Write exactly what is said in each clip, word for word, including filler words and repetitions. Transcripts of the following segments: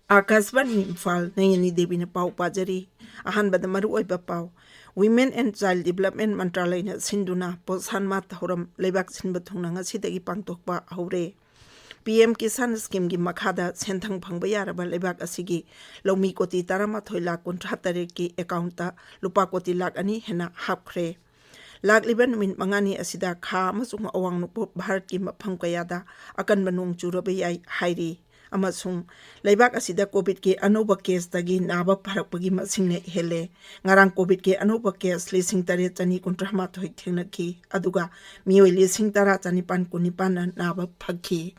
ꯑꯥꯀꯥꯁꯕꯥꯅꯤ ꯏꯝꯐꯥꯜ, ꯅꯌꯅꯤ ꯗꯦꯕꯤꯅ ꯄꯥꯎ ꯄꯥꯖꯔꯤ꯫ ꯑꯍꯥꯟꯕꯗ ꯃꯔꯨꯑꯣꯏꯕ ꯄꯥꯎ꯫ Women and Child Development ꯃꯟꯇ꯭ꯔꯥꯂꯌꯅ ꯁꯤꯟꯗꯨꯅ ꯄꯣꯁꯥꯟ ꯃꯥ ꯊꯧꯔꯝ ꯂꯩꯕꯥꯛ ꯁꯤꯟꯕ ꯊꯨꯡꯅ ꯉꯁꯤꯗꯒꯤ ꯄꯥꯡꯊꯣꯛꯄ ꯍꯧꯔꯦ꯫ ꯄꯤ ꯑꯦꯝ ꯀꯤꯁꯥꯟ ꯁ꯭ꯀꯤꯝꯒꯤ ꯃꯈꯥꯗ ꯁꯦꯟꯊꯪ ꯐꯪꯕ ꯌꯥꯔꯕ ꯂꯩꯕꯥꯛ ꯑꯁꯤꯒꯤ ꯂꯧꯃꯤ ꯀꯣꯇꯤ ꯇꯔꯥꯃꯥꯊꯣꯏ ꯂꯥꯈ ꯀꯨꯟꯊ꯭ꯔꯥ ꯇꯔꯦꯠꯀꯤ ꯑꯦꯀꯥꯎꯟꯠꯇ ꯂꯨꯄꯥ ꯀꯣꯇꯤ ꯂꯥꯈ ꯑꯅꯤ ꯍꯦꯟꯅ ꯍꯥꯞꯈ꯭ꯔꯦ꯫ ꯂꯥꯛꯂꯤꯕ ꯅꯨꯃꯤꯠ ꯃꯉꯥꯅꯤ ꯑꯁꯤꯗ ꯈꯥ ꯑꯃꯁꯨꯡ ꯑꯋꯥꯡ ꯅꯣꯡꯄꯣꯛ ꯚꯥꯔꯠꯀꯤ ꯃꯐꯝ ꯀꯌꯥꯗ ꯑꯀꯟꯕ ꯅꯣꯡ ꯆꯨꯔꯕ ꯌꯥꯏ ꯍꯥꯏꯔꯤ꯫ ꯑꯃꯁꯨꯡ ꯂꯩꯕꯥꯛ ꯑꯁꯤꯗ ꯀꯣꯚꯤꯗꯀꯤ ꯑꯅꯧꯕ ꯀꯦꯁꯇꯒꯤ ꯅꯥꯕ ꯐꯔꯛꯄꯒꯤ ꯃꯁꯤꯡꯅ ꯍꯦꯜꯂꯦ꯫ ꯉꯔꯥꯡ ꯀꯣꯚꯤꯗꯀꯤ ꯑꯅꯧꯕ ꯀꯦꯁ ꯂꯤꯁꯤꯡ ꯇꯔꯦꯠ ꯆꯅꯤ ꯀꯨꯟꯊ꯭ꯔꯥ ꯃꯥꯊꯣꯏ ꯊꯦꯡꯅꯈꯤ, ꯑꯗꯨꯒ ꯃꯤꯑꯣꯏ ꯂꯤꯁꯤꯡ ꯇꯔꯥ ꯆꯅꯤꯄꯥꯟ ꯀꯨꯟꯅꯤꯄꯥꯟꯅ ꯅꯥꯕ ꯐꯈꯤ꯫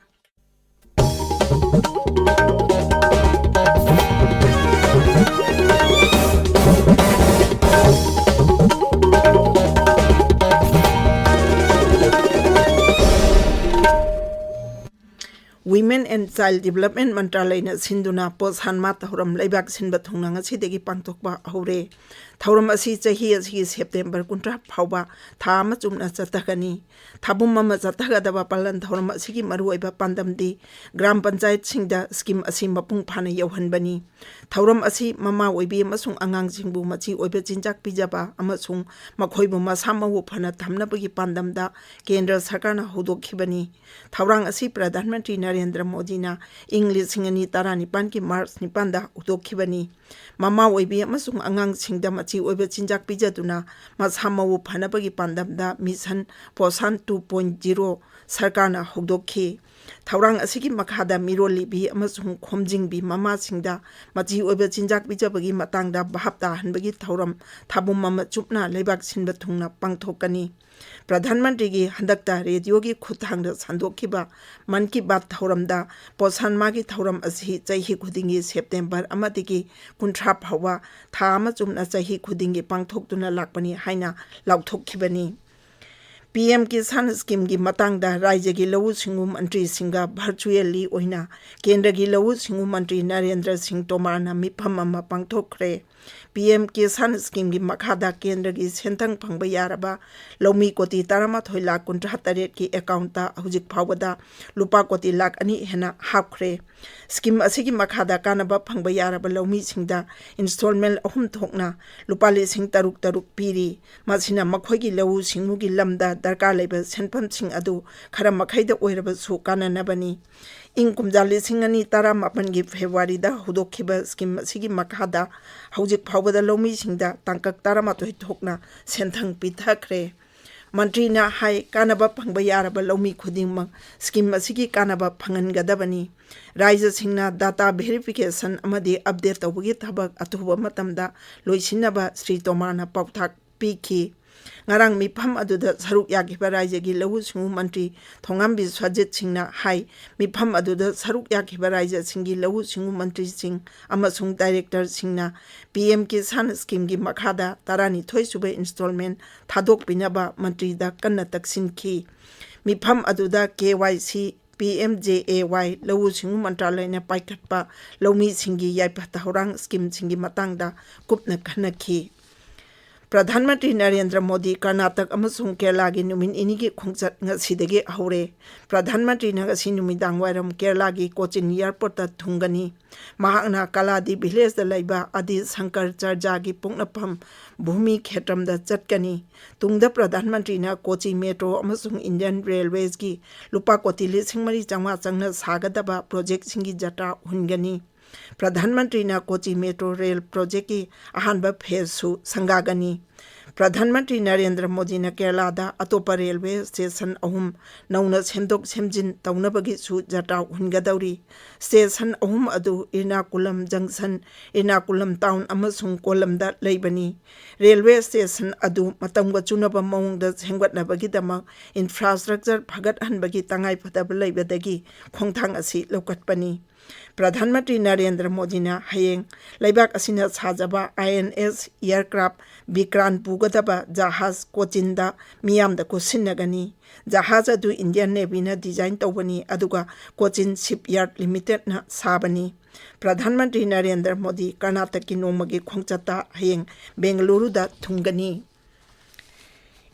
Women and Child Development ꯃꯟꯇ꯭ꯔꯥꯂꯌꯅ ꯁꯤꯟꯗꯨꯅ ꯄꯣꯁꯥꯟ ꯃꯥ ꯊꯧꯔꯝ ꯂꯩꯕꯥꯛ ꯁꯤꯟꯕ ꯊꯨꯡꯅ ꯉꯁꯤꯗꯒꯤ ꯄꯥꯡꯊꯣꯛꯄ ꯍꯧꯔꯦ꯫ ꯊꯧꯔꯝ ꯑꯁꯤ ꯆꯍꯤ ꯑꯁꯤꯒꯤ ꯁꯦꯞꯇꯦꯝꯕꯔ ꯀꯨꯟꯊ꯭ꯔꯥ ꯐꯥꯎꯕ ꯊꯥ ꯑꯃ ꯆꯨꯞꯅ ꯆꯠꯊꯒꯅꯤ꯫ ꯊꯥꯕꯨꯝ ꯑꯃ ꯆꯠꯊꯒꯗꯕ ꯄꯥꯂꯟ ꯊꯧꯔꯝ ꯑꯁꯤꯒꯤ ꯃꯔꯨꯑꯣꯏꯕ ꯄꯥꯟꯗꯝꯗꯤ ꯒ꯭ꯔꯥꯝ ꯄꯟꯆꯥꯌꯠꯁꯤꯡꯗ ꯁ꯭ꯀꯤꯝ ꯑꯁꯤ ꯃꯄꯨꯡ ꯐꯥꯅ ꯌꯧꯍꯟꯕꯅꯤ꯫ ꯊꯧꯔꯝ ꯑꯁꯤ ꯃꯃꯥ ꯑꯣꯏꯕꯤ ꯑꯃꯁꯨꯡ ꯑꯉꯥꯡꯁꯤꯡꯕꯨ ꯃꯆꯤ ꯑꯣꯏꯕ ꯆꯤꯟꯖꯥꯛ ꯄꯤꯖꯕ ꯑꯃꯁꯨꯡ ꯃꯈꯣꯏꯕꯨ ꯃꯁꯥ ꯃꯎ ꯐꯅ ꯊꯝꯅꯕꯒꯤ ꯄꯥꯟꯗꯝꯗ ꯀꯦꯟꯗ꯭ꯔ ꯁꯔꯀꯥꯔꯅ ꯍꯧꯗꯣꯛꯈꯤꯕꯅꯤ꯫ ꯊꯧꯔꯥꯡ ꯑꯁꯤ ꯄ꯭ꯔꯙꯥꯟ ꯃꯟꯇ꯭ꯔꯤ ꯅꯔꯦꯟꯗ꯭ꯔ ꯃꯣꯗꯤꯅ ꯏꯪ ꯂꯤꯁꯤꯡ ꯑꯅꯤ ꯇꯔꯥꯅꯤꯄꯥꯟꯒꯤ ꯃꯥꯔꯆ ꯅꯤꯄꯥꯟꯗ ꯍꯧꯗꯣꯛꯈꯤꯕꯅꯤ꯫ ꯃꯃꯥ ꯑꯣꯏꯕꯤ ꯑꯃꯁꯨꯡ ꯑꯉꯥꯡꯁꯤꯡꯗ ꯃꯆꯤ ꯑꯣꯏꯕ ꯆꯤꯟꯖꯥꯛ ꯄꯤꯖꯗꯨꯅ ꯃꯁꯥ ꯃꯎ ꯐꯅꯕꯒꯤ ꯄꯥꯟꯗꯝꯗ mission Poshan two point zero ꯁꯔꯀꯥꯔꯅ ꯍꯧꯗꯣꯛꯈꯤ꯫ ꯊꯧꯔꯥꯡ ꯑꯁꯤꯒꯤ ꯃꯈꯥꯗ ꯃꯤꯔꯣꯜꯂꯤꯕꯤ ꯑꯃꯁꯨꯡ ꯈꯣꯝꯖꯤꯟꯕꯤ ꯃꯃꯥꯁꯤꯡꯗ ꯃꯆꯤ ꯑꯣꯏꯕ ꯆꯤꯟꯖꯥꯛ ꯄꯤꯖꯕꯒꯤ ꯃꯇꯥꯡꯗ ꯚꯥꯞ ꯇꯥꯍꯟꯕꯒꯤ ꯊꯧꯔꯝ ꯊꯥꯕꯨꯝ ꯑꯃ ꯆꯨꯞꯅ ꯂꯩꯕꯥꯛ ꯁꯤꯟꯕ ꯊꯨꯡꯅ ꯄꯥꯡꯊꯣꯛꯀꯅꯤ꯫ ꯄ꯭ꯔꯙꯥꯟ ꯃꯟꯇ꯭ꯔꯤꯒꯤ ꯍꯟꯗꯛꯇ ꯔꯦꯗꯤꯑꯣꯒꯤ ꯈꯨꯠꯊꯥꯡꯗ ꯁꯟꯗꯣꯛꯈꯤꯕ ꯃꯟ ꯀꯤ ꯕꯥꯠ ꯊꯧꯔꯝꯗ ꯄꯣꯁꯥꯟ ꯃꯥꯒꯤ ꯊꯧꯔꯝ ꯑꯁꯤ ꯆꯍꯤ ꯈꯨꯗꯤꯡꯒꯤ ꯁꯦꯞꯇꯦꯝꯕꯔ ꯑꯃꯗꯒꯤ ꯀꯨꯟꯊ꯭ꯔꯥ ꯐꯥꯎꯕ ꯊꯥ ꯑꯃ ꯆꯨꯞꯅ ꯆꯍꯤ ꯈꯨꯗꯤꯡꯒꯤ ꯄꯥꯡꯊꯣꯛꯇꯨꯅ ꯂꯥꯛꯄꯅꯤ ꯍꯥꯏꯅ ꯂꯥꯎꯊꯣꯛꯈꯤꯕꯅꯤ꯫ ꯄꯤ ꯑꯦꯝ ꯀꯤꯁꯥꯟ ꯁ꯭ꯀꯤꯝꯒꯤ ꯃꯇꯥꯡꯗ ꯔꯥꯖ꯭ꯌꯒꯤ ꯂꯧꯎ ꯁꯤꯡꯎ ꯃꯟꯇ꯭ꯔꯤꯁꯤꯡꯒ ꯚꯔꯆꯨꯑꯦꯜꯂꯤ ꯑꯣꯏꯅ ꯀꯦꯟꯗ꯭ꯔꯒꯤ ꯂꯧꯎ ꯁꯤꯡꯎ ꯃꯟꯇ꯭ꯔꯤ ꯅꯔꯦꯟꯗ꯭ꯔ ꯁꯤꯡ ꯇꯣꯃꯥꯔꯅ ꯃꯤꯐꯝ ꯑꯃ ꯄꯥꯡꯊꯣꯛꯈ꯭ꯔꯦ꯫ ꯄꯤ ꯑꯦꯝ ꯀꯤꯁꯥꯟ ꯁ꯭ꯀꯤꯝꯒꯤ ꯃꯈꯥꯗ ꯀꯦꯟꯗ꯭ꯔꯒꯤ ꯁꯦꯟꯊꯪ ꯐꯪꯕ ꯌꯥꯔꯕ ꯂꯧꯃꯤ ꯀꯣꯇꯤ ꯇꯔꯥꯃꯥꯊꯣꯏ ꯂꯥꯈ ꯀꯨꯟꯊ꯭ꯔꯥ ꯇꯔꯦꯠꯀꯤ ꯑꯦꯀꯥꯎꯟꯠꯇ ꯍꯧꯖꯤꯛ ꯐꯥꯎꯕꯗ ꯂꯨꯄꯥ ꯀꯣꯇꯤ ꯂꯥꯈ ꯑꯅꯤ ꯍꯦꯟꯅ ꯍꯥꯞꯈ꯭ꯔꯦ꯫ ꯁ꯭ꯀꯤꯝ ꯑꯁꯤꯒꯤ ꯃꯈꯥꯗ ꯀꯥꯟꯅꯕ ꯐꯪꯕ ꯌꯥꯔꯕ ꯂꯧꯃꯤꯁꯤꯡꯗ ꯏꯟꯁꯇꯣꯜꯃꯦꯟꯠ ꯑꯍꯨꯝ ꯊꯣꯛꯅ ꯂꯨꯄꯥ ꯂꯤꯁꯤꯡ ꯇꯔꯨꯛ ꯇꯔꯨꯛ ꯄꯤꯔꯤ꯫ ꯃꯁꯤꯅ ꯃꯈꯣꯏꯒꯤ ꯂꯧꯎ ꯁꯤꯡꯎꯒꯤ ꯂꯝꯗ ꯗꯔꯀꯥꯔ ꯂꯩꯕ ꯁꯦꯟꯐꯝꯁꯤꯡ ꯑꯗꯨ ꯈꯔ ꯃꯈꯩꯗ ꯑꯣꯏꯔꯕꯁꯨ ꯀꯥꯟꯅꯅꯕꯅꯤ꯫ ꯏꯪ ꯀꯨꯝꯖꯥ ꯂꯤꯁꯤꯡ ꯑꯅꯤ ꯇꯔꯥꯃꯥꯄꯟꯒꯤ ꯐꯦꯕ꯭ꯔꯨꯋꯥꯔꯤꯗ ꯍꯧꯗꯣꯛꯈꯤꯕ ꯁ꯭ꯀꯤꯝ ꯑꯁꯤꯒꯤ ꯃꯈꯥꯗ ꯍꯧꯖꯤꯛ ꯐꯥꯎꯕꯗ ꯂꯧꯃꯤꯁꯤꯡꯗ ꯇꯥꯡꯀꯛ ꯇꯔꯥꯃꯥꯊꯣꯏ ꯊꯣꯛꯅ ꯁꯦꯟꯊꯪ ꯄꯤꯊꯈ꯭ꯔꯦ꯫ ꯃꯟꯇ꯭ꯔꯤꯅ ꯍꯥꯏ, ꯀꯥꯟꯅꯕ ꯐꯪꯕ ꯌꯥꯔꯕ ꯂꯧꯃꯤ ꯈꯨꯗꯤꯡꯃꯛ ꯁ꯭ꯀꯤꯝ ꯑꯁꯤꯒꯤ ꯀꯥꯟꯅꯕ ꯐꯪꯍꯟꯒꯗꯕꯅꯤ꯫ ꯔꯥꯖ꯭ꯌꯁꯤꯡꯅ ꯗꯥꯇꯥ ꯚꯦꯔꯤꯐꯤꯀꯦꯁꯟ ꯑꯃꯗꯤ ꯑꯞꯗꯦꯠ ꯇꯧꯕꯒꯤ ꯊꯕꯛ ꯑꯊꯨꯕ ꯃꯇꯝꯗ ꯂꯣꯏꯁꯤꯟꯅꯕ ꯁ꯭ꯔꯤ ꯇꯣꯃꯥꯔꯅ ꯄꯥꯎꯇꯥꯛ ꯄꯤꯈꯤ꯫ ꯉꯔꯥꯡ ꯃꯤꯐꯝ ꯑꯗꯨꯗ ꯁꯔꯨꯛ ꯌꯥꯈꯤꯕ ꯔꯥꯖ꯭ꯌꯒꯤ ꯂꯧꯎ ꯁꯤꯡꯎ ꯃꯟꯇ꯭ꯔꯤ ꯊꯣꯉꯥꯝꯕꯤ ꯁꯖꯤꯠ ꯁꯤꯡꯅ ꯍꯥꯏ, ꯃꯤꯐꯝ ꯑꯗꯨꯗ ꯁꯔꯨꯛ ꯌꯥꯈꯤꯕ ꯔꯥꯖ꯭ꯌꯁꯤꯡꯒꯤ ꯂꯧꯎ ꯁꯤꯡꯎ ꯃꯟꯇ꯭ꯔꯤꯁꯤꯡ ꯑꯃꯁꯨꯡ ꯗꯥꯏꯔꯦꯛꯇꯔꯁꯤꯡꯅ ꯄꯤ ꯑꯦꯝ ꯀꯤꯁꯥꯟ ꯁ꯭ꯀꯤꯝꯒꯤ ꯃꯈꯥꯗ ꯇꯔꯥꯅꯤꯊꯣꯏ ꯁꯨꯕ ꯏꯟꯁꯇꯣꯜꯃꯦꯟꯠ ꯊꯥꯗꯣꯛꯄꯤꯅꯕ ꯃꯟꯇ꯭ꯔꯤꯗ ꯀꯟꯅ ꯇꯛꯁꯤꯟꯈꯤ꯫ ꯃꯤꯐꯝ ꯑꯗꯨꯗ ꯀꯦ ꯋꯥꯏ ꯁꯤ, ꯄꯤ ꯑꯦꯝ ꯖꯦ ꯑꯦ ꯋꯥꯏ, ꯂꯧꯎ ꯁꯤꯡꯎ ꯃꯟꯇ꯭ꯔꯥꯂꯌꯅ ꯄꯥꯏꯈꯠꯄ ꯂꯧꯃꯤꯁꯤꯡꯒꯤ ꯌꯥꯏꯐ ꯊꯧꯔꯥꯡ ꯁ꯭ꯀꯤꯝꯁꯤꯡꯒꯤ ꯃꯇꯥꯡꯗ ꯀꯨꯞꯅ ꯈꯟꯅꯈꯤ꯫ ꯄ꯭ꯔꯙꯥꯟ ꯃꯟꯇ꯭ꯔꯤ ꯅꯔꯦꯟꯗ꯭ꯔ ꯃꯣꯗꯤ ꯀꯔꯅꯥꯇꯛ ꯑꯃꯁꯨꯡ ꯀꯦꯔꯂꯥꯒꯤ ꯅꯨꯃꯤꯠ ꯅꯤꯅꯤꯒꯤ ꯈꯣꯡꯆꯠ ꯉꯁꯤꯗꯒꯤ ꯍꯧꯔꯦ꯫ ꯄ꯭ꯔꯙꯥꯟ ꯃꯟꯇ꯭ꯔꯤꯅ ꯉꯁꯤ ꯅꯨꯃꯤꯗꯥꯡ ꯋꯥꯏꯔꯝ ꯀꯦꯔꯂꯥꯒꯤ ꯀꯣꯆꯤꯟ ꯑꯦꯌꯔꯄꯣꯔꯠꯇ ꯊꯨꯡꯒꯅꯤ꯫ ꯃꯍꯥꯛꯅ ꯀꯂꯥꯗꯤ ꯚꯤꯂꯦꯖꯇ ꯂꯩꯕ ꯑꯗꯤ ꯁꯪꯀꯔ ꯆꯔꯖꯥꯒꯤ ꯄꯣꯛꯅꯐꯝ ꯚꯨꯃꯤ ꯈꯦꯇ꯭ꯔꯝꯗ ꯆꯠꯀꯅꯤ꯫ ꯇꯨꯡꯗ ꯄ꯭ꯔꯙꯥꯟ ꯃꯟꯇ꯭ꯔꯤꯅ ꯀꯣꯆꯤ ꯃꯦꯇ꯭ꯔꯣ ꯑꯃꯁꯨꯡ ꯏꯟꯗꯤꯌꯟ ꯔꯦꯜꯋꯦꯖꯒꯤ ꯂꯨꯄꯥ ꯀꯣꯇꯤ ꯂꯤꯁꯤꯡ ꯃꯔꯤ ꯆꯥꯝꯃꯉꯥ ꯆꯪꯅ ꯁꯥꯒꯗꯕ ꯄ꯭ꯔꯣꯖꯦꯛꯁꯤꯡꯒꯤ ꯖꯇ꯭ꯔꯥ ꯍꯨꯟꯒꯅꯤ꯫ ꯄ꯭ꯔꯙꯥꯟ ꯃꯟꯇ꯭ꯔꯤꯅ ꯀꯣꯆꯤ ꯃꯦꯇ꯭ꯔꯣ ꯔꯦꯜ ꯄ꯭ꯔꯣꯖꯦꯛꯀꯤ ꯑꯍꯥꯟꯕ ꯐꯦꯖꯁꯨ ꯁꯪꯒꯥꯒꯅꯤ꯫ ꯄ꯭ꯔꯙꯥꯟ ꯃꯟꯇ꯭ꯔꯤ ꯅꯔꯦꯟꯗ꯭ꯔ ꯃꯣꯗꯤꯅ ꯀꯦꯔꯂꯥꯗ ꯑꯇꯣꯞꯄ ꯔꯦꯜꯋꯦ ꯁ꯭ꯇꯦꯁꯟ ꯑꯍꯨꯝ ꯅꯧꯅ ꯁꯦꯝꯗꯣꯛ ꯁꯦꯝꯖꯤꯟ ꯇꯧꯅꯕꯒꯤꯁꯨ ꯖꯇ꯭ꯔꯥ ꯍꯨꯟꯒꯗꯧꯔꯤ꯫ ꯁ꯭ꯇꯦꯁꯟ ꯑꯍꯨꯝ ꯑꯗꯨ ꯏꯔꯅꯥꯀꯨꯂꯝ ꯖꯪꯁꯟ, ꯏꯔꯅꯥꯀꯨꯂꯝ ꯇꯥꯎꯟ ꯑꯃꯁꯨꯡ ꯀꯣꯂꯝꯗ ꯂꯩꯕꯅꯤ꯫ ꯔꯦꯜꯋꯦ ꯁ꯭ꯇꯦꯁꯟ ꯑꯗꯨ ꯃꯇꯝꯒ ꯆꯨꯅꯕ ꯃꯑꯣꯡꯗ ꯁꯦꯝꯒꯠꯅꯕꯒꯤꯗꯃꯛ ꯏꯟꯐ꯭ꯔꯥꯁ꯭ꯇ꯭ꯔꯛꯆꯔ ꯐꯒꯠꯍꯟꯕꯒꯤ ꯇꯉꯥꯏꯐꯗꯕ ꯂꯩꯕꯗꯒꯤ ꯈꯣꯡꯊꯥꯡ ꯑꯁꯤ ꯂꯧꯈꯠꯄꯅꯤ꯫ ꯄ꯭ꯔꯙꯥꯟ ꯃꯟꯇ꯭ꯔꯤ ꯅꯔꯦꯟꯗ꯭ꯔ ꯃꯣꯗꯤꯅ ꯍꯌꯦꯡ ꯂꯩꯕꯥꯛ ꯑꯁꯤꯅ ꯁꯥꯖꯕ ꯑꯥꯏ ꯑꯦꯟ ꯑꯦꯁ ꯑꯦꯌꯔꯀ꯭ꯔꯥꯐ ꯕꯤꯀ꯭ꯔꯥꯟ ꯄꯨꯒꯗꯕ ꯖꯍꯥꯖ ꯀꯣꯆꯤꯟꯗ ꯃꯤꯌꯥꯝꯗ ꯈꯨꯠꯁꯤꯟꯅꯒꯅꯤ꯫ ꯖꯍꯥꯖ ꯑꯗꯨ ꯏꯟꯗꯤꯌꯟ ꯅꯦꯚꯤꯅ ꯗꯤꯖꯥꯏꯟ ꯇꯧꯕꯅꯤ, ꯑꯗꯨꯒ ꯀꯣꯆꯤꯟ ꯁꯤꯞꯌꯥꯔꯗ ꯂꯤꯃꯤꯇꯦꯗꯅ ꯁꯥꯕꯅꯤ꯫ ꯄ꯭ꯔꯙꯥꯟ ꯃꯟꯇ꯭ꯔꯤ ꯅꯔꯦꯟꯗ꯭ꯔ ꯃꯣꯗꯤ ꯀꯔꯅꯥꯇꯛꯀꯤ ꯅꯣꯡꯃꯒꯤ ꯈꯣꯡꯆꯠꯇ ꯍꯌꯦꯡ ꯕꯦꯡꯒꯂꯨꯔꯨꯗ ꯊꯨꯡꯒꯅꯤ꯫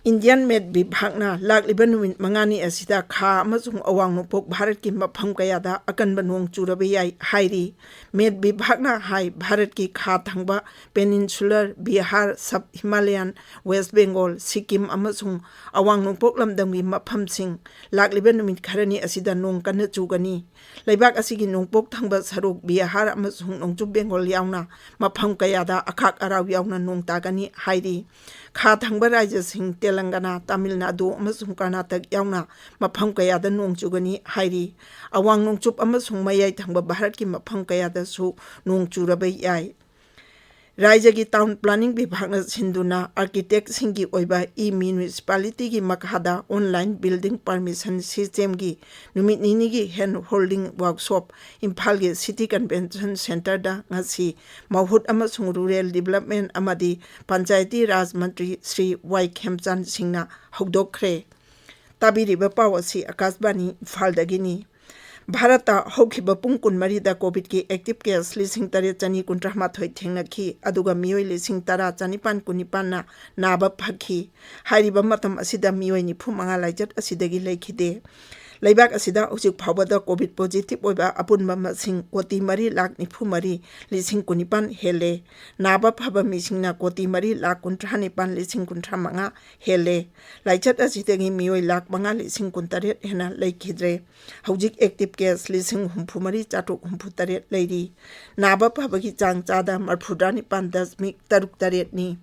ꯏꯟꯗꯤꯌꯟ ꯃꯦꯠ ꯕꯤꯚꯥꯒꯅ ꯂꯥꯛꯂꯤꯕ ꯅꯨꯃꯤꯠ ꯃꯉꯥꯅꯤ ꯑꯁꯤꯗ ꯈꯥ ꯑꯃꯁꯨꯡ ꯑꯋꯥꯡ ꯅꯣꯡꯄꯣꯛ ꯚꯥꯔꯠꯀꯤ ꯃꯐꯝ ꯀꯌꯥꯗ ꯑꯀꯟꯕ ꯅꯣꯡ ꯆꯨꯔꯕ ꯌꯥꯏ ꯍꯥꯏꯔꯤ꯫ ꯃꯦꯠ ꯕꯤꯚꯥꯒꯅ ꯍꯥꯏ, ꯚꯥꯔꯠꯀꯤ ꯈꯥ ꯊꯪꯕ ꯄꯦꯅꯤꯟꯁꯨꯂꯔ, Bihar, sub Himalayan, west Bengal, Sikkim ꯑꯃꯁꯨꯡ ꯑꯋꯥꯡ ꯅꯣꯡꯄꯣꯛ ꯂꯝꯗꯝꯒꯤ ꯃꯐꯝꯁꯤꯡ ꯂꯥꯛꯂꯤꯕ ꯅꯨꯃꯤꯠ ꯈꯔꯅꯤ ꯑꯁꯤꯗ ꯅꯣꯡ ꯀꯟꯅ ꯆꯨꯒꯅꯤ꯫ ꯂꯩꯕꯥꯛ ꯑꯁꯤꯒꯤ ꯅꯣꯡꯄꯣꯛ ꯊꯪꯕ ꯁꯔꯨꯛ, ꯕꯤꯍꯥꯔ ꯑꯃꯁꯨꯡ ꯅꯣꯡꯆꯨꯞ ꯕꯦꯡꯒꯣꯜ ꯌꯥꯎꯅ ꯃꯐꯝ ꯀꯌꯥꯗ ꯑꯈꯥꯛ ꯑꯔꯥꯎ ꯌꯥꯎꯅ ꯅꯣꯡ ꯇꯥꯒꯅꯤ ꯍꯥꯏꯔꯤ꯫ ꯈꯥ ꯊꯪꯕ ꯔꯥꯖ꯭ꯌꯁꯤꯡ ꯇꯦꯂꯪꯒꯅꯥ, ꯇꯥꯃꯤꯜ ꯅꯥꯗꯨ ꯑꯃꯁꯨꯡ ꯀꯔꯅꯥꯇꯛ ꯌꯥꯎꯅ ꯃꯐꯝ ꯀꯌꯥꯗ ꯅꯣꯡ ꯆꯨꯒꯅꯤ ꯍꯥꯏꯔꯤ꯫ ꯑꯋꯥꯡ ꯅꯣꯡꯆꯨꯞ ꯑꯃꯁꯨꯡ ꯃꯌꯥꯏ ꯊꯪꯕ ꯚꯥꯔꯠꯀꯤ ꯃꯐꯝ ꯀꯌꯥꯗꯁꯨ ꯅꯣꯡ ꯆꯨꯔꯕ ꯌꯥꯏ꯫ ꯔꯥꯖ꯭ꯌꯒꯤ ꯇꯥꯎꯟ ꯄ꯭ꯂꯥꯅꯤꯡ ꯕꯤꯚꯥꯒꯅ ꯁꯤꯟꯗꯨꯅ ꯑꯥꯔꯀꯤꯇꯦꯛꯁꯤꯡꯒꯤ ꯑꯣꯏꯕ ꯏ ꯃ꯭ꯌꯨꯅꯤꯁꯤꯄꯥꯂꯤꯇꯤꯒꯤ ꯃꯈꯥꯗ ꯑꯣꯟꯂꯥꯏꯟ ꯕꯤꯜꯗꯤꯡ ꯄꯔꯃꯤꯁꯟ ꯁꯤꯁꯇꯦꯝꯒꯤ ꯅꯨꯃꯤꯠ ꯅꯤꯅꯤꯒꯤ ꯍꯦꯟ ꯍꯣꯜꯗꯤꯡ ꯋꯥꯔꯛꯁꯣꯞ ꯏꯝꯐꯥꯜꯒꯤ ꯁꯤꯇꯤ ꯀꯟꯚꯦꯟꯁꯟ ꯁꯦꯟꯇꯔꯗ ꯉꯁꯤ ꯃꯍꯨꯠ ꯑꯃꯁꯨꯡ ꯔꯨꯔꯦꯜ ꯗꯤꯕꯂꯞꯃꯦꯟ ꯑꯃꯗꯤ ꯄꯟꯆꯥꯌꯇꯤ ꯔꯥꯖ ꯃꯟꯇ꯭ꯔꯤ ꯁ꯭ꯔꯤ ꯋꯥꯏ ꯈꯦꯝꯆꯥꯟ ꯁꯤꯡꯅ ꯍꯧꯗꯣꯛꯈ꯭ꯔꯦ꯫ ꯇꯥꯕꯤꯔꯤꯕ ꯄꯥꯎ ꯑꯁꯤ ꯑꯥꯀꯥꯁꯕꯥꯅꯤ ꯏꯝꯐꯥꯜꯗꯒꯤꯅꯤ꯫ ꯚꯥꯔꯠꯇ ꯍꯧꯈꯤꯕ ꯄꯨꯡ ꯀꯨꯟꯃꯔꯤꯗ ꯀꯣꯚꯤꯗꯀꯤ ꯑꯦꯛꯇꯤꯚ ꯀꯦꯁ ꯂꯤꯁꯤꯡ ꯇꯔꯦꯠ ꯆꯅꯤ ꯀꯨꯟꯊ꯭ꯔꯥ ꯃꯥꯊꯣꯏ ꯊꯦꯡꯅꯈꯤ, ꯑꯗꯨꯒ ꯃꯤꯑꯣꯏ ꯂꯤꯁꯤꯡ ꯇꯔꯥ ꯆꯅꯤꯄꯥꯟ ꯀꯨꯟꯅꯤꯄꯥꯟꯅ ꯅꯥꯕ ꯐꯈꯤ꯫ ꯍꯥꯏꯔꯤꯕ ꯃꯇꯝ ꯑꯁꯤꯗ ꯃꯤꯑꯣꯏ ꯅꯤꯐꯨ ꯃꯉꯥ ꯂꯥꯏꯆꯠ ꯑꯁꯤꯗꯒꯤ ꯂꯩꯈꯤꯗꯦ꯫ ꯂꯩꯕꯥꯛ ꯑꯁꯤꯗ ꯍꯧꯖꯤꯛ ꯐꯥꯎꯕꯗ ꯀꯣꯚꯤꯗ ꯄꯣꯖꯤꯇꯤꯚ ꯑꯣꯏꯕ ꯑꯄꯨꯟꯕ ꯃꯁꯤꯡ ꯀꯣꯇꯤ ꯃꯔꯤ ꯂꯥꯈ ꯅꯤꯐꯨ ꯃꯔꯤ ꯂꯤꯁꯤꯡ ꯀꯨꯟꯅꯤꯄꯥꯟ ꯍꯦꯜꯂꯦ꯫ ꯅꯥꯕ ꯐꯕ ꯃꯤꯁꯤꯡꯅ ꯀꯣꯇꯤ ꯃꯔꯤ ꯂꯥꯈ ꯀꯨꯟꯊ꯭ꯔꯥ ꯅꯤꯄꯥꯟ ꯂꯤꯁꯤꯡ ꯀꯨꯟꯊ꯭ꯔꯥ ꯃꯉꯥ ꯍꯦꯜꯂꯦ꯫ ꯂꯥꯏꯆꯠ ꯑꯁꯤꯗꯒꯤ ꯃꯤꯑꯣꯏ ꯂꯥꯈ ꯃꯉꯥ ꯂꯤꯁꯤꯡ ꯀꯨꯟꯇꯔꯦꯠ ꯍꯦꯟꯅ ꯂꯩꯈꯤꯗ꯭ꯔꯦ꯫ ꯍꯧꯖꯤꯛ ꯑꯦꯛꯇꯤꯚ ꯀꯦꯁ ꯂꯤꯁꯤꯡ ꯍꯨꯝꯐꯨ ꯃꯔꯤ ꯆꯥꯇ꯭ꯔꯨꯛ ꯍꯨꯝꯐꯨ ꯇꯔꯦꯠ ꯂꯩꯔꯤ꯫ ꯅꯥꯕ ꯐꯕꯒꯤ ꯆꯥꯡ ꯆꯥꯗ ꯃꯔꯐꯨꯇꯔꯥ ꯅꯤꯄꯥꯟ ꯗꯁꯃꯤꯛ ꯇꯔꯨꯛ ꯇꯔꯦꯠꯅꯤ꯫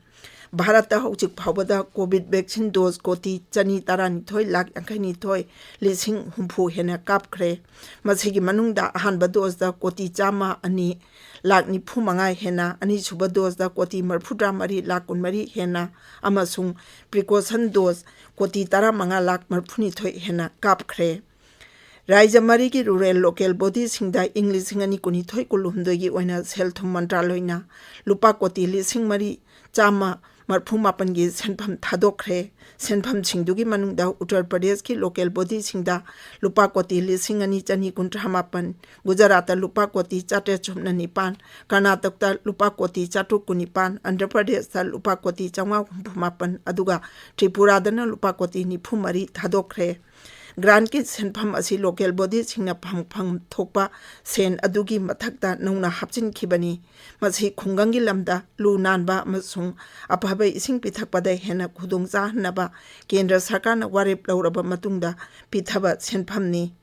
ꯚꯥꯔꯠꯇ ꯍꯧꯖꯤꯛ ꯐꯥꯎꯕꯗ ꯀꯣꯚꯤꯗ ꯚꯦꯛꯁꯤꯟ ꯗꯣꯁ ꯀꯣꯇꯤ ꯆꯅꯤ ꯇꯔꯥꯅꯤꯊꯣꯏ ꯂꯥꯈ ꯌꯥꯡꯈꯩꯅꯤꯊꯣꯏ ꯂꯤꯁꯤꯡ ꯍꯨꯝꯐꯨ ꯍꯦꯟꯅ ꯀꯥꯞꯈ꯭ꯔꯦ꯫ ꯃꯁꯤꯒꯤ ꯃꯅꯨꯡꯗ ꯑꯍꯥꯟꯕ ꯗꯣꯁꯇ ꯀꯣꯇꯤ ꯆꯥꯝꯃ ꯑꯅꯤ ꯂꯥꯈ ꯅꯤꯐꯨ ꯃꯉꯥ ꯍꯦꯟꯅ, ꯑꯅꯤꯁꯨꯕ ꯗꯣꯁꯇ ꯀꯣꯇꯤ ꯃꯔꯐꯨꯇꯔꯥ ꯃꯔꯤ ꯂꯥꯈ ꯀꯨꯟꯃꯔꯤ ꯍꯦꯟꯅ ꯑꯃꯁꯨꯡ ꯄ꯭ꯔꯤꯀꯣꯁꯟ ꯗꯣꯁ ꯀꯣꯇꯤ ꯇꯔꯥꯃꯉꯥ ꯂꯥꯈ ꯃꯔꯐꯨꯅꯤꯊꯣꯏ ꯍꯦꯟꯅ ꯀꯥꯞꯈ꯭ꯔꯦ꯫ ꯔꯥꯏꯖ꯭ꯌ ꯃꯔꯤꯒꯤ ꯔꯨꯔꯦꯜ ꯂꯣꯀꯦꯜ ꯕꯣꯗꯤꯁꯤꯡꯗ ꯏꯪ ꯂꯤꯁꯤꯡ ꯑꯅꯤ ꯀꯨꯟꯅꯤꯊꯣꯏ ꯀꯨꯟꯍꯨꯝꯗꯣꯏꯒꯤ ꯑꯣꯏꯅ ꯁꯦꯜ ꯊꯨꯝ ꯃꯟꯇ꯭ꯔꯥꯂꯣꯏꯅ ꯂꯨꯄꯥ ꯀꯣꯇꯤ ꯂꯤꯁꯤꯡ ꯃꯔꯤ ꯆꯥꯝꯃ ꯃꯔꯐꯨ ꯃꯥꯄꯟꯒꯤ ꯁꯦꯟꯐꯝ ꯊꯥꯗꯣꯛꯈ꯭ꯔꯦ꯫ ꯁꯦꯟꯐꯝꯁꯤꯡꯗꯨꯒꯤ ꯃꯅꯨꯡꯗ ꯎꯠꯇꯔ ꯄ꯭ꯔꯗꯦꯁꯀꯤ ꯂꯣꯀꯦꯜ ꯕꯣꯗꯤꯁꯤꯡꯗ ꯂꯨꯄꯥ ꯀꯣꯇꯤ ꯂꯤꯁꯤꯡ ꯑꯅꯤ ꯆꯅꯤ ꯀꯨꯟꯊ꯭ꯔꯥ ꯃꯥꯄꯟ, ꯒꯨꯖꯔꯥꯠꯇ ꯂꯨꯄꯥ ꯀꯣꯇꯤ ꯆꯥꯇ꯭ꯔꯦꯠ ꯁꯨꯞꯅ ꯅꯤꯄꯥꯟ, ꯀꯔꯅꯥꯇꯛꯇ ꯂꯨꯄꯥ ꯀꯣꯇꯤ ꯆꯥꯇ꯭ꯔꯨꯛ ꯀꯨꯟꯅꯤꯄꯥꯟ, ꯑꯟꯙ꯭ꯔ ꯄ꯭ꯔꯗꯦꯁꯇ ꯂꯨꯄꯥ ꯀꯣꯇꯤ ꯆꯥꯝꯃꯉꯥ ꯍꯨꯝꯐꯨ ꯃꯥꯄꯟ, ꯑꯗꯨꯒ ꯇ꯭ꯔꯤꯄꯨꯔꯥꯗꯅ ꯂꯨꯄꯥ ꯀꯣꯇꯤ ꯅꯤꯐꯨ ꯃꯔꯤ ꯊꯥꯗꯣꯛꯈ꯭ꯔꯦ꯫ ꯒ꯭ꯔꯥꯟꯠꯀꯤ ꯁꯦꯟꯐꯝ ꯑꯁꯤ ꯂꯣꯀꯦꯜ ꯕꯣꯗꯤꯁꯤꯡꯅ ꯐꯪꯐꯝ ꯊꯣꯛꯄ ꯁꯦꯟ ꯑꯗꯨꯒꯤ ꯃꯊꯛꯇ ꯅꯧꯅ ꯍꯥꯞꯆꯤꯟꯈꯤꯕꯅꯤ꯫ ꯃꯁꯤ ꯈꯨꯡꯒꯪꯒꯤ ꯂꯝꯗ ꯂꯨ ꯅꯥꯟꯕ ꯑꯃꯁꯨꯡ ꯑꯐꯕ ꯏꯁꯤꯡ ꯄꯤꯊꯛꯄꯗ ꯍꯦꯟꯅ ꯈꯨꯗꯣꯡ ꯆꯥꯍꯟꯅꯕ ꯀꯦꯟꯗ꯭ꯔ ꯁꯔꯀꯥꯔꯅ ꯋꯥꯔꯦꯞ ꯂꯧꯔꯕ ꯃꯇꯨꯡꯗ ꯄꯤꯊꯕ ꯁꯦꯟꯐꯝꯅꯤ꯫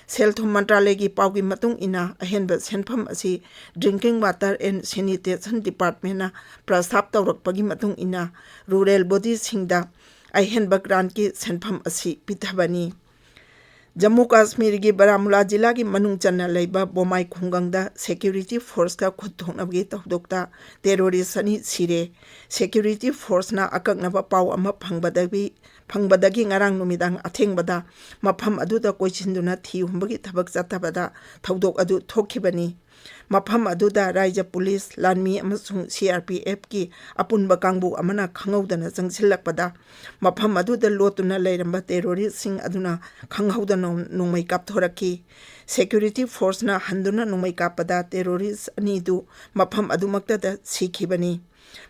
ꯁꯦꯜ ꯊꯨꯝ ꯃꯟꯇ꯭ꯔꯥꯂꯌꯒꯤ ꯄꯥꯎꯒꯤ ꯃꯇꯨꯡ ꯏꯟꯅ, ꯑꯍꯦꯟꯕ ꯁꯦꯟꯐꯝ ꯑꯁꯤ ꯗ꯭ꯔꯤꯡꯀꯤꯡ ꯋꯥꯇꯔ ꯑꯦꯟ ꯁꯦꯅꯤꯇꯦꯁꯟ ꯗꯤꯄꯥꯔꯠꯃꯦꯟꯅ ꯄ꯭ꯔꯁꯇꯥꯞ ꯇꯧꯔꯛꯄꯒꯤ ꯃꯇꯨꯡ ꯏꯟꯅ ꯔꯨꯔꯦꯜ ꯕꯣꯗꯤꯁꯤꯡꯗ ꯑꯍꯦꯟꯕ ꯒ꯭ꯔꯥꯟꯠꯀꯤ ꯁꯦꯟꯐꯝ ꯑꯁꯤ ꯄꯤꯊꯕꯅꯤ꯫ ꯖꯝꯃꯨ ꯀꯥꯁꯃꯤꯔꯒꯤ ꯕꯔꯥꯃꯨꯂꯥ ꯖꯤꯂꯥꯒꯤ ꯃꯅꯨꯡ ꯆꯟꯅ ꯂꯩꯕ ꯕꯣꯃꯥꯏ ꯈꯨꯡꯒꯪꯗ ꯁꯦꯀ꯭ꯌꯨꯔꯤꯇꯤ ꯐꯣꯔꯁꯀ ꯈꯨꯠ ꯊꯣꯛꯅꯕꯒꯤ ꯊꯧꯗꯣꯛꯇ ꯇꯦꯔꯣꯔꯤꯁ ꯑꯅꯤ ꯁꯤꯔꯦ꯫ ꯁꯦꯀ꯭ꯌꯨꯔꯤꯇꯤ ꯐꯣꯔꯁꯅ ꯑꯀꯛꯅꯕ ꯄꯥꯎ ꯑꯃ ꯐꯪꯕꯗꯒꯤ, ꯐꯪꯕꯗꯒꯤ ꯉꯔꯥꯡ ꯅꯨꯃꯤꯗꯥꯡ ꯑꯊꯦꯡꯕꯗ ꯃꯐꯝ ꯑꯗꯨꯗ ꯀꯣꯏꯁꯤꯟꯗꯨꯅ ꯊꯤ ꯍꯨꯝꯕꯒꯤ ꯊꯕꯛ ꯆꯠꯊꯕꯗ ꯊꯧꯗꯣꯛ ꯑꯗꯨ ꯊꯣꯛꯈꯤꯕꯅꯤ꯫ ꯃꯐꯝ ꯑꯗꯨꯗ ꯔꯥꯏꯖ꯭ꯌ ꯄꯨꯂꯤꯁ, ꯂꯥꯟꯃꯤ ꯑꯃꯁꯨꯡ ꯁꯤ ꯑꯥꯔ ꯄꯤ ꯑꯦꯐꯀꯤ ꯑꯄꯨꯟꯕ ꯀꯥꯡꯕꯨ ꯑꯃꯅ ꯈꯪꯍꯧꯗꯅ ꯆꯪꯁꯤꯜꯂꯛꯄꯗ, ꯃꯐꯝ ꯑꯗꯨꯗ ꯂꯣꯠꯇꯨꯅ ꯂꯩꯔꯝꯕ ꯇꯦꯔꯣꯔꯤꯁ꯭ꯠꯁꯤꯡ ꯑꯗꯨꯅ ꯈꯪꯍꯧꯗꯅ ꯅꯣꯡꯃꯩ ꯀꯥꯞꯊꯣꯔꯛꯈꯤ꯫ ꯁꯦꯀ꯭ꯌꯨꯔꯤꯇꯤ ꯐꯣꯔꯁꯅ ꯍꯟꯗꯨꯅ ꯅꯣꯡꯃꯩ ꯀꯥꯞꯄꯗ ꯇꯦꯔꯣꯔꯤꯁ꯭ꯠ ꯑꯅꯤꯗꯨ ꯃꯐꯝ ꯑꯗꯨꯃꯛꯇꯗ ꯁꯤꯈꯤꯕꯅꯤ꯫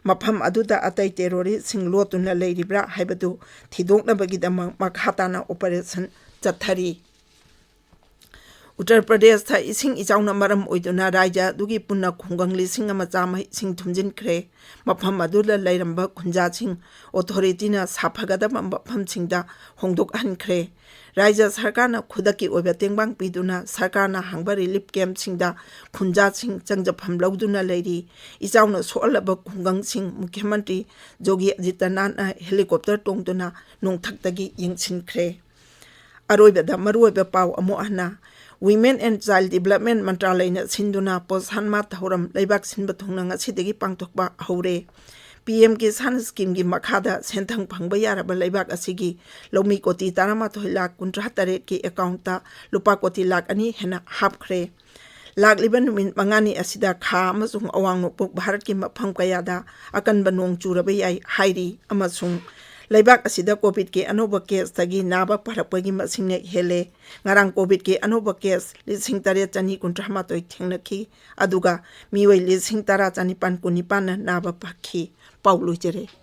ꯃꯐꯝ ꯑꯗꯨꯗ ꯑꯇꯩ ꯇꯦꯔꯣꯔꯤꯁ꯭ꯠꯁꯤꯡ ꯂꯣꯠꯇꯨꯅ ꯂꯩꯔꯤꯕ꯭ꯔꯥ ꯍꯥꯏꯕꯗꯨ ꯊꯤꯗꯣꯛꯅꯕꯒꯤꯗꯃꯛ ꯃꯈꯥ ꯇꯥꯅ ꯑꯣꯄꯔꯦꯁꯟ ꯆꯠꯊꯔꯤ꯫ ꯎꯠꯇꯔ ꯄ꯭ꯔꯗꯦꯁꯇ ꯏꯁꯤꯡ ꯏꯆꯥꯎꯅ ꯃꯔꯝ ꯑꯣꯏꯗꯨꯅ ꯔꯥꯏꯖ꯭ꯌ ꯑꯗꯨꯒꯤ ꯄꯨꯟꯅ ꯈꯨꯡꯒꯪ ꯂꯤꯁꯤꯡ ꯑꯃ ꯆꯥꯝꯃ ꯏꯁꯤꯡ ꯊꯨꯝꯖꯤꯟꯈ꯭ꯔꯦ꯫ ꯃꯐꯝ ꯑꯗꯨꯗ ꯂꯩꯔꯝꯕ ꯈꯨꯟꯖꯥꯁꯤꯡ ꯑꯣꯊꯣꯔꯤꯇꯤꯅ ꯁꯥꯐꯒꯗꯕ ꯃꯐꯝꯁꯤꯡꯗ ꯍꯣꯡꯗꯣꯛꯍꯟꯈ꯭ꯔꯦ꯫ ꯔꯥꯏꯖ꯭ꯌ ꯁꯔꯀꯥꯔꯅ ꯈꯨꯗꯛꯀꯤ ꯑꯣꯏꯕ ꯇꯦꯡꯕꯥꯡ ꯄꯤꯗꯨꯅ ꯁꯔꯀꯥꯔꯅ ꯍꯥꯡꯕ ꯔꯤꯂꯤꯐ ꯀꯦꯝꯞꯁꯤꯡꯗ ꯈꯨꯟꯖꯥꯁꯤꯡ ꯆꯪꯖꯐꯝ ꯂꯧꯗꯨꯅ ꯂꯩꯔꯤ꯫ ꯏꯆꯥꯎꯅ ꯁꯣꯛꯍꯜꯂꯕ ꯈꯨꯡꯒꯪꯁꯤꯡ ꯃꯨꯈ꯭ꯌ ꯃꯟꯇ꯭ꯔꯤ ꯖꯣꯒꯤ ꯑꯗꯤꯇ꯭ꯌꯅꯥꯊꯅ ꯍꯦꯂꯤꯀꯣꯞꯇꯔ ꯇꯣꯡꯗꯨꯅ ꯅꯣꯡꯊꯛꯇꯒꯤ ꯌꯦꯡꯁꯤꯟꯈ꯭ꯔꯦ꯫ ꯑꯔꯣꯏꯕꯗ ꯃꯔꯨꯑꯣꯏꯕ ꯄꯥꯎ ꯑꯃꯨꯛ ꯍꯟꯅ, Women and Child Development ꯃꯟꯇ꯭ꯔꯥꯂꯌꯅ ꯁꯤꯟꯗꯨꯅ ꯄꯣꯁꯥꯟ ꯃꯥ ꯊꯧꯔꯝ ꯂꯩꯕꯥꯛ ꯁꯤꯟꯕ ꯊꯨꯡꯅ ꯉꯁꯤꯗꯒꯤ ꯄꯥꯡꯊꯣꯛꯄ ꯍꯧꯔꯦ꯫ ꯄꯤ ꯑꯦꯝ ꯀꯤꯁꯥꯟ ꯁ꯭ꯀꯤꯝꯒꯤ ꯃꯈꯥꯗ ꯁꯦꯟꯊꯪ ꯐꯪꯕ ꯌꯥꯔꯕ ꯂꯩꯕꯥꯛ ꯑꯁꯤꯒꯤ ꯂꯧꯃꯤ ꯀꯣꯇꯤ ꯇꯔꯥꯃꯥꯊꯣꯏ ꯂꯥꯈ ꯀꯨꯟꯊ꯭ꯔꯥ ꯇꯔꯦꯠꯀꯤ ꯑꯦꯀꯥꯎꯟꯠꯇ ꯂꯨꯄꯥ ꯀꯣꯇꯤ ꯂꯥꯈ ꯑꯅꯤ ꯍꯦꯟꯅ ꯍꯥꯞꯈ꯭ꯔꯦ꯫ ꯂꯥꯛꯂꯤꯕ ꯅꯨꯃꯤꯠ ꯃꯉꯥꯅꯤ ꯑꯁꯤꯗ ꯈꯥ ꯑꯃꯁꯨꯡ ꯑꯋꯥꯡ ꯅꯣꯡꯄꯣꯛ ꯚꯥꯔꯠꯀꯤ ꯃꯐꯝ ꯀꯌꯥꯗ ꯑꯀꯟꯕ ꯅꯣꯡ ꯆꯨꯔꯕ ꯌꯥꯏ ꯍꯥꯏꯔꯤ, ꯑꯃꯁꯨꯡ ꯂꯩꯕꯥꯛ ꯑꯁꯤꯗ ꯀꯣꯚꯤꯗꯀꯤ ꯑꯅꯧꯕ ꯀꯦꯁꯇꯒꯤ ꯅꯥꯕ ꯐꯔꯛꯄꯒꯤ ꯃꯁꯤꯡꯅ ꯍꯦꯜꯂꯦ꯫ ꯉꯔꯥꯡ ꯀꯣꯚꯤꯗꯀꯤ ꯑꯅꯧꯕ ꯀꯦꯁ ꯂꯤꯁꯤꯡ ꯇꯔꯦꯠ ꯆꯅꯤ ꯀꯨꯟꯊ꯭ꯔꯥ ꯃꯥꯊꯣꯏ ꯊꯦꯡꯅꯈꯤ, ꯑꯗꯨꯒ ꯃꯤꯑꯣꯏ ꯂꯤꯁꯤꯡ ꯇꯔꯥ ꯆꯅꯤꯄꯥꯟ ꯀꯨꯟꯅꯤꯄꯥꯟꯅ ꯅꯥꯕ ꯐꯈꯤ꯫ ꯄꯥꯎ ꯂꯣꯏꯖꯔꯦ꯫